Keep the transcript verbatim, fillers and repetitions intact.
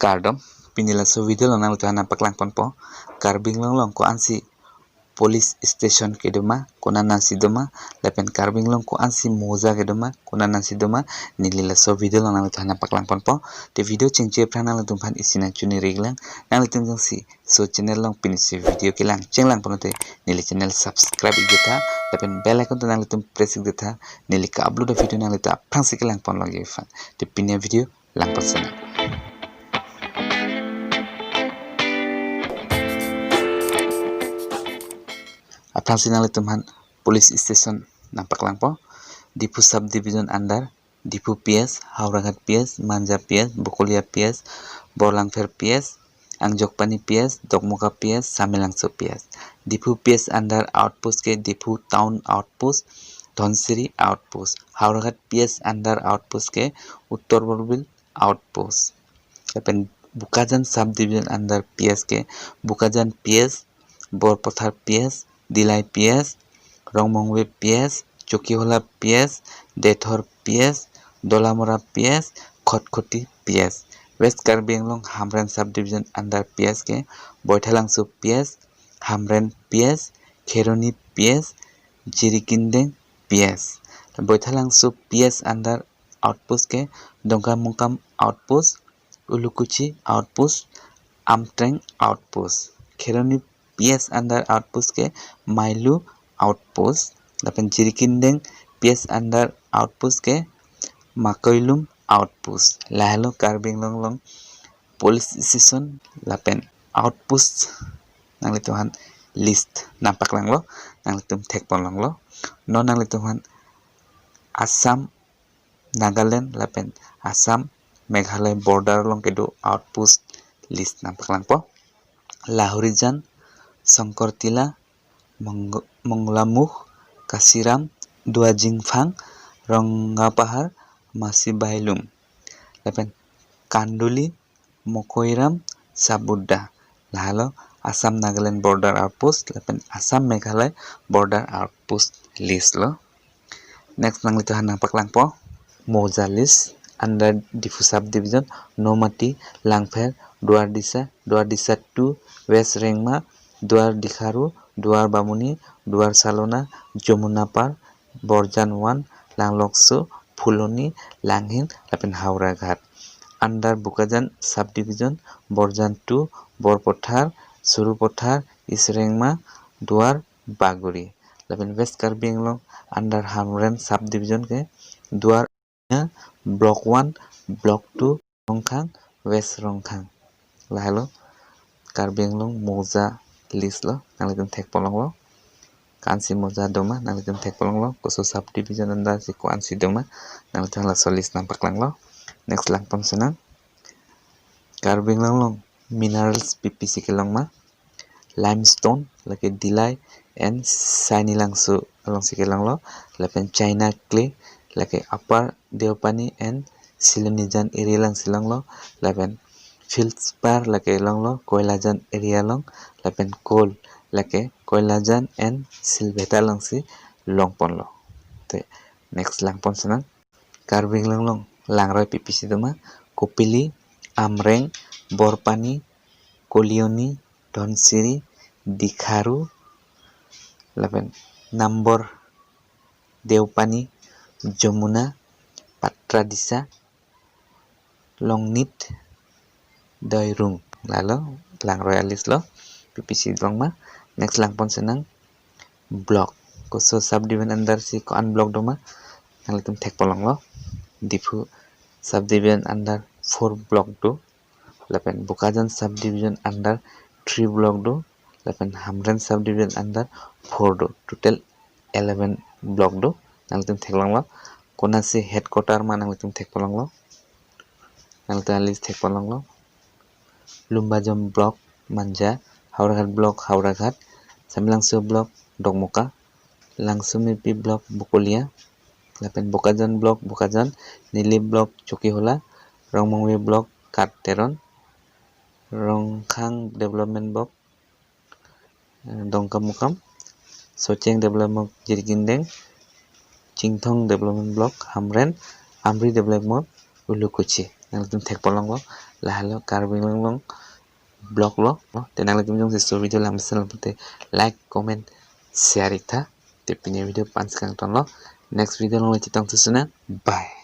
Kardom, pini laso video along nanglitum aphan nangpaklang ponpo. Karbi Anglong along ko-ansi police station kedo ma, konat nangsi do ma, lapen Karbi Anglong ko-ansi moja kedo ma, konat nangsi do ma, neli laso video along nanglitum aphan nangpaklang ponpo. Te video chengche aphrang nanglitum aphan isi nangchini-iklang, nanglitum jongsi laso channel along pinisi video kelang chenglang pulote neli channel subscribe ik detha, lapen bell icon ta nanglitum press ik detha, neli ka-upload a-video nanglitum aphrangsi kelang pon longji aphan. Te pini a-video lang pon sinang. Aphrangsi nanglitum aphan police station nangpaklangpo. Diphu sub division under Diphu P S, Howraghat P S, Manja P S, Bokolia P S, Borlangpher P S, Angjokpani P S, Dokmoka P S, Samelangso P S. Diphu P S under outpost ke Diphu Town Outpost, Dhansiri Outpost. Howraghat P S under outpost ke Uttor Borbil Outpost. Lapen Bokajan sub division under P S ke Bokajan P S, Borpathar P S, Dillai P S, Rongmongve P S, Chokihola P S, Dethor P S, Dolamara P S, Khatkhati P S. West Karbi Anglong Hamren sub division under P S ke Baithalangso P S, Hamren P S, Kheroni P S, Jirikindeng P S. Baithalangso P S under outpost ke Dongkamukam Outpost, Ulukuchi Outpost, Amtreng Outpost. Kheroni P S under outpost ke Mailu Outpost. Lapen Jirikindeng P S under outpost ke Makoilum Outpost. Lahelo Karbi Anglong along police station lapen outpost nanglitum aphan list nangpaklanglo, nanglitum thek pon longlo. Non nanglitum aphan Assam, Nagaland lapen Assam, Meghalaya border along kedo outpost list nangpaklangpo. Lahorijan, Songkortila, Mong-, Monglamukh, Kasiram, Duar Jingphang, Rongapahar, Masibailum. Lapen Kanduli, Mokoiram, Sabuda. Lahelo Assam Nagaland border outpost lapen Assam Meghalaya border outpost list lo. Next nanglitum aphan nangpaklangpo moja list under Diphu sub division: Nomati, Langpher, Duar Disa, Duar Disa two, West Rengma, Duar Dikharu, Duar Bamuni, Duar Salona, Jamunapar, Borjan one, Langlokso, Phuloni, Langhin lapen Howraghat. Under Bokajan sub division: Borjan two, Borpathar, Sarupathar, East Rengma, Duar Bagori. Lapen West Karbi Anglong under Hamren sub division ke Duar, Block one, Block two, Rongkhang, West Rongkhang. Lahelo Karbi Anglong moja list lo, nanglitum thek pon longlo. Ko-ansi moja do ma, nanglitum thek pon longlo. Koso sub division under si ko-ansi do ma, nanglitum laso list nangpaklanglo. Next lang pon sinang. Karbi Anglong along minerals pi pisi kelong ma? Limestone, lake Dillai and Sainilangso alongsi kelonglo. Lapen China clay, lake Upper Deopani and Silonijan area alongsi longlo. Lapen feldspar, lake longlo Koilajan area along. Lapen coal, lake Koilajan and Silbheta alongsi long ponlo. Te next lang pon sinang. Karbi Anglong along langroi pi pisi do ma? Kopili, Amreng, Borpani, Kolioni, Dhansiri, Dikharu, lapen Nambor, Deopani, Jamuna, Patradisa, Longnit, Doirung. Lahelo langroi a-list lo, pi pisi do ma. Next lang pon sinang. Block, koso sub division under si ko-an block do ma, nanglitum thek pon longlo. Diphu sub division under four block do. Lapen Bokajan sub division under three block do. Lapen Hamren sub division under four do. Total eleven block do. Nanglitum thek longlo. Konatsi headquarter ma, nanglitum thek pon longlo. Nanglitum a-list thek pon longlo. Lumbajong block, Manja, Howraghat block, Howraghat, Samelangso block, Dokmoka, Langsomepi block, Bokolia, lapen Bokajan block, Bokajan, Nilip block, Chokihola, Rongmongve block, Kat Teron, Rongkhang development block, eh, Dongkamukam, Socheng development block, Jirikindeng, Chinthong development block, Hamren, Amri development block, Ulukuchi. nanglitum thekpon longlo, lahelo Karbi Anglong vlog lo. Te nanglitum jongsi laso video lang mesen lo pute like, comment, share ik tha. Te pini avideo pen si kangtonlo. Next video along le chetongthu sona. Bye.